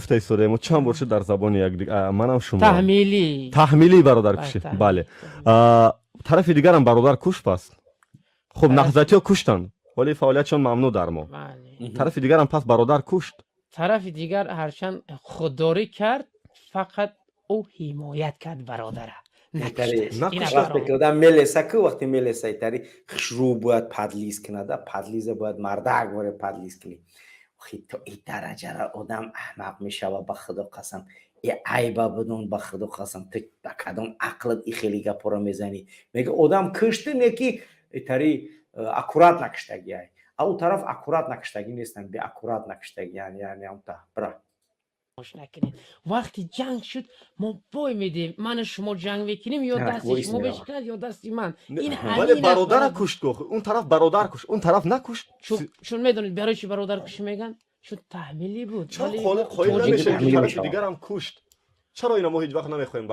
Гуфта истодаем, мо чанд бор шуд дар забони якдигар, манам, шумо. Таҳмилӣ. Таҳмилӣ бародаркушӣ. Бале. Бале, тарафи дигарам бародаркуш. Пас хуб, наҳзатиҳо куштанд, вале фаъолиятшон мамнӯъ дар мо. Тарафи дигарам пас бародар кушт. Тарафи дигар ҳарчанд худдорӣ кард, фақат ӯ ҳимоят кард бародара. Вақте ки одам мелеса ку, вақте мелеса, итари хушрӯ бояд подлиз кунада, подлиза бояд мардак боре подлиз кунӣ. Охи, то и дараҷара одам аҳмақ мешава, ба Худо қасам, и айба бидон, ба Худо қасам, ту ба кадом ақлат и хеле гапҳоро мезанӣ? Мега, одам кушти, не ки итари аккурат накуштагиай, а ӯ тараф аккурат накуштагӣ нестанд, беаккурат накуштагиян, яъне амта бира. Накунед, вақти ҷанг шуд, мо бой медиҳем, ману шумо ҷанг мекунем, ё дасти шумо мешиканад, ё дасти ман. Ин вале бародара кушт гуфт, он тараф бародар кушт, он тараф накушт. Чун медонед, барои чи бародаркушӣ мегӯянд? Чун таҳмилӣ буд. Чаро қоил намешавем, ки тарафи дигарам кушт? Чаро ина мо ҳеҷ вақт намехоҳем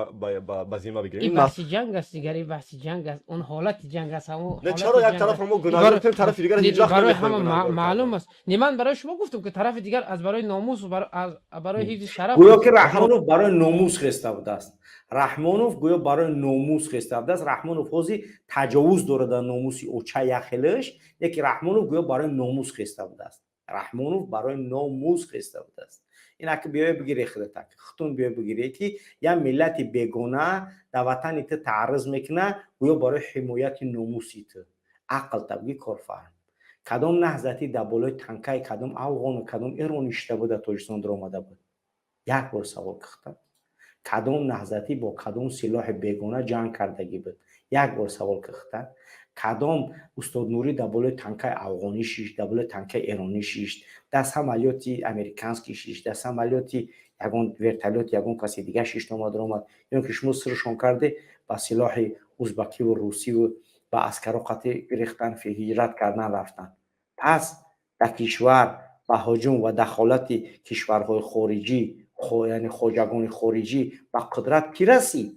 ба зимма бигирем? Ин баҳси ҷанг аст дигар, ин баҳси ҷанг аст, он ҳолати ҷанг аст. Не, чаро як тарафро мо гунаҳгор кунем, тарафи дигар ҳеҷ вақт барои ҳама маълум аст. Не, ман барои шумо гуфтам, ки тарафи дигар аз барои номус, барои ҳифзи шараф. Гӯё ки Раҳмонов барои номус хеста будааст. Раҳмонов гӯё барои номус хеста будааст. Раҳмонов ҳозир таҷовуз дорад дар номуси оча яхелаш, яки Раҳмонов гӯё барои номус хеста будааст. Раҳмонов барои номус хеста будааст. Инаки биёе бигире худатак, хутун биё бигире, ки як миллати бегона дар ватани ту таъарруз мекуна, гӯё барои ҳимояти номуси ту. Ақл табги корфаҳм. Кадом наҳзатӣ дар болои танкаи кадом афғону кадом эрон ишта буд, дар Тоҷикистон даромада буд? Як бор савол кихта: кадом наҳзатӣ бо кадом силоҳи бегона ҷанг кардагӣ буд? Як бор савол кихта: кадом устод Нурӣ дар болои танкаи афғонӣ шишт, дар болои танкаи эронӣ шишт, дар самолёти американский шишт, дар самолёти ягон вертолёт ягон каси дигар шишт, омад омад, ё ки шумо сиршон карде, ба силоҳи узбакиву русиву ба аскаро қатӣ гирехтан, ҳиҷрат кардан рафтан. Пас дар кишвар ба ҳуҷум ва дахолати кишварҳои хориҷӣ, яъне хоҷагони хориҷӣ, ба қудрат кӣ расид?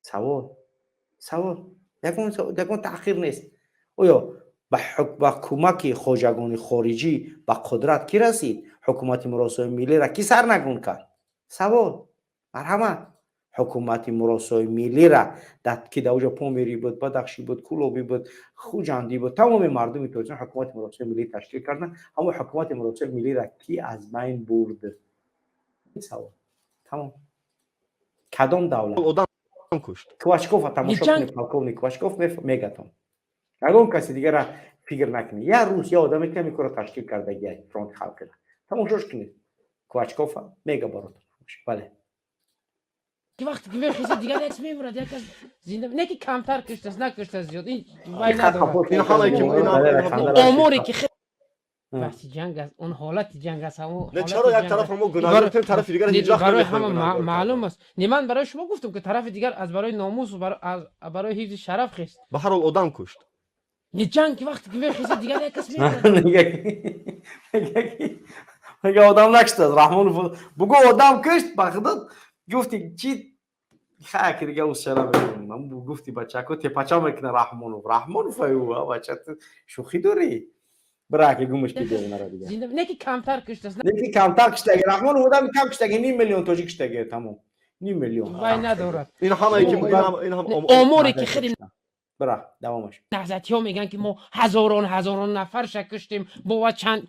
Савол, савол, ягон таъхир нест. Оё ба кӯмаки хоҷагони хориҷӣ ба қудрат кӣ расид? Ҳукумати муросои миллиро кӣ сарнагун кард? Савол, марҳамат. Ҳукумати муросои миллира, ки дар оҷо помирӣ буд, бадахшӣ буд, кӯлобӣ буд, хуҷандӣ буд, тамоми мардуми Тоҷикистон ҳукумати муросои миллӣ ташкил карданд, ҳамон ҳукумати муросои миллира кӣ аз байн бурд? Савол, тамом. Кадом давлат? Одам кушт. Квачкова тамошо кунед, полковник Квачков мегатон. Ягон каси дигара фикр накунед. Я рус, я одаме ки ҳамин корро ташкил кардагия, фронти халқира тамошош кунед. Квачкова мега баротон. Бале. Вақте ки мехезад, дигар як мемурад, як аз зинда, не ки камтар куштааст, накуштааст зиёд, ин вай надорад. Оморе ки баҳси ҷанг аст, он ҳолати ҷанг аст. Не, чаро як тарафро мо гунаҳгор кунем, тарафи дигар ҳеҷ вақт барои ҳама маълум аст. Не, ман барои шумо гуфтам, ки тарафи дигар аз барои номус, барои ҳифзи шараф хест. Ба ҳар ҳол одам кушт. Не, ҷанг ки вақте ки мехезад, дигар як кас мемурад. Мега, одам накуштааст Раҳмонов. Бугӯ, одам кушт, ба худо гуфти чи хай, ки дига усчара мекунам. Гуфти бачако тепача мекуна Раҳмонов. Раҳмонов аю, бача, шӯхӣ дорӣ? Бира, ки гумаш ки девонара дига. Не ки камтар куштааст. Не ки камтар куштаги. Раҳмонов одами кам куштаги, ним миллион тоҷик куштаги, тамом, ним миллион. Вай надорад. Ин ҳамае ки ин ҳам оморе ки хеле Бира, давомаш. Наҳзатиҳо мегӯянд, ки мо ҳазорон ҳазорон нафарша куштем, бо чанд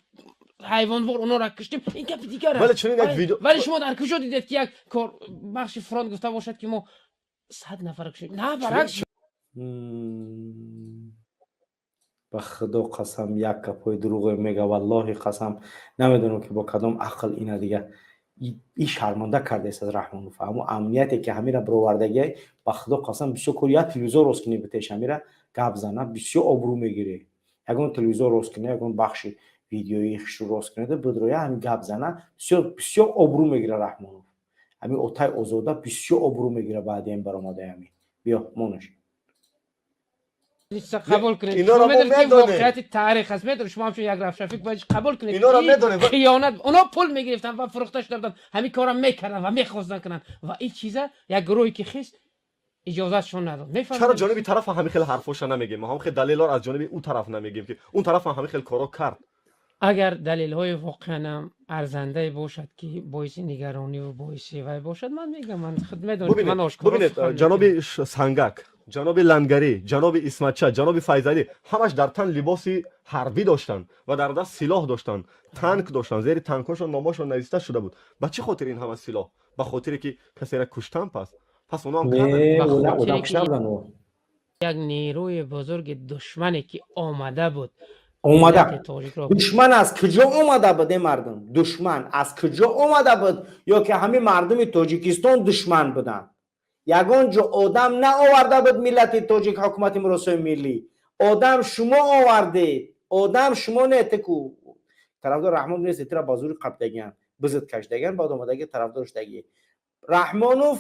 ҳайвонвор онҳоро куштем, ин гапи дигар Вале чунин як видео Вале шумо дар куҷо дидед, ки як кор бахши фронт гуфта бошад, ки мо 100 нафар куштем? На, баръакс. Ба Худо қасам, як гапҳои дурӯғе мега, валлоҳи қасам, намедонам, ки бо кадом ақл ина дига и шарманда кардааст аз Раҳмонов. Ҳамо амнияте ки ҳамира бировардагиай, ба Худо қасам, бисёр кор. Як телевизор рост кунӣ, битеш ҳамира гап зана, бисёр обрӯ мегирӣ. Ягон телевизор рост кунӣ, ягон бахши видеои хишу рост кунеда бидроя, ҳамин гап зана, бисёр бисёр обрӯ мегира Раҳмонов. Ҳамин отай озода бисёр обрӯ мегира баъди ин баромадаи ҳамин. Биё, монаш. Қабул кунед. Инора мо медонед, ки медонем. Воқеияти таърих аст, медонед, шумо ҳамчун як равшанфикр бояд қабул кунед. Инора ин медонем. Хиёнат, оно пул мегирифтанд ва фурӯхта шуда буданд, ҳамин корро мекарданд ва мехостанд кунанд, ва ин чиза як гурӯҳе ки хист, иҷозатшон надод. Чаро мефаҳмед? Ҷониби тараф ҳамин хел ҳарфоша намегем? Мо ҳам хел далелҳоро аз ҷониби ӯ тараф намегем, ки он тараф ҳам ҳамин хел коро кард. Агар далелҳои воқеан ҳам арзандае бошад, ки боиси нигарониву боиси вай бошад, ман мегам. Ман худ медонам, ки ман ошкоро Бубинед, сухан ҷаноби мекунам. Сангак, ҷаноби Лангарӣ, ҷаноби Исматча, ҷаноби Файзалӣ ҳамаш дар тан либоси ҳарбӣ доштанд ва дар даст силоҳ доштанд, танк доштанд, зери танкҳошон номошон нависта шуда буд. Ба чӣ хотир ин ҳама силоҳ? Ба хотире ки касеро куштан? Пас оно ҳам карданд. Не, Ба одам хотире одам ки кушта буданд. Як нерӯи бузурги душмане ки омада буд омада миллати тоҷикро. Душман аз куҷо омада буд, э мардум? Душман аз куҷо омада буд? Ё ки ҳамин мардуми Тоҷикистон душман буданд? Ягон ҷо одам наоварда буд миллати тоҷик. Ҳукумати меросои миллӣ одам шумо овардед, одам шумо не теку тарафдор Раҳмонов нест, тира ба зури қабдагиан бизид кашдагиан, баъд омадаги тарафдор шудаги. Раҳмонов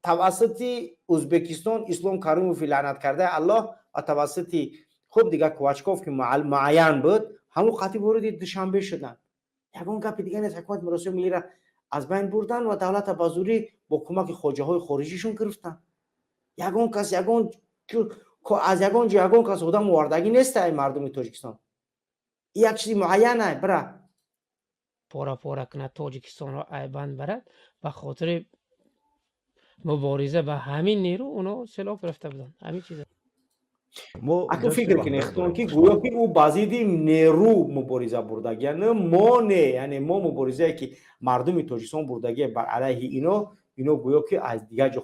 тавассути Ӯзбекистон Ислом Каримови лаънат кардаи Аллоҳ ва тавассути хуб дигар Квачков, ки муайян буд, ҳамун қатъи вориди Душанбе шуданд. Ягон гапи дига нест. Ҳукумати меросои миллиро аз байн бурдан ва давлата ба зурӣ бо кӯмаки хоҷаҳои хориҷишон гирифтанд. Ягон кас ягон аз ягон ҷо ягон кас одам овардагӣ нест. Ай мардуми Тоҷикистон як чизи муайяна бира. Пора пора кунад Тоҷикистонро, айбанд барад, ба хотири мубориза ба ҳамин нерӯ оно силоҳ гирифта буданд, ҳамин чиза. Мо Акун ҷашни фикр кунед Ваҳдат худтон, дорем. ки гӯё ки ӯ ба зидди нерӯ мубориза бурдагӣ, яъне мо не, яъне мо муборизае ки мардуми Тоҷикистон бурдагӣ бар алайҳи ино, ино гӯё ки аз дигар ҷо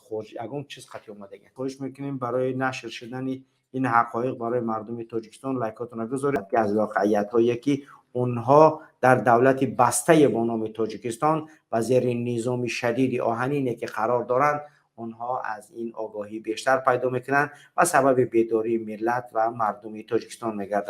хориҷ ягон чиз қатъи омадагӣ. Хоҳиш мекунем, барои нашр шудани ин ҳақоиқ барои мардуми Тоҷикистон лайкотона гузоред, ки аз воқеиятҳое ки онҳо дар давлати бастае бо номи Тоҷикистон ва зери низоми шадиди оҳанине ки қарор доранд, онҳо аз ин огоҳӣ бештар пайдо мекунанд ва сабаби бедории миллат ва мардуми Тоҷикистон мегардад.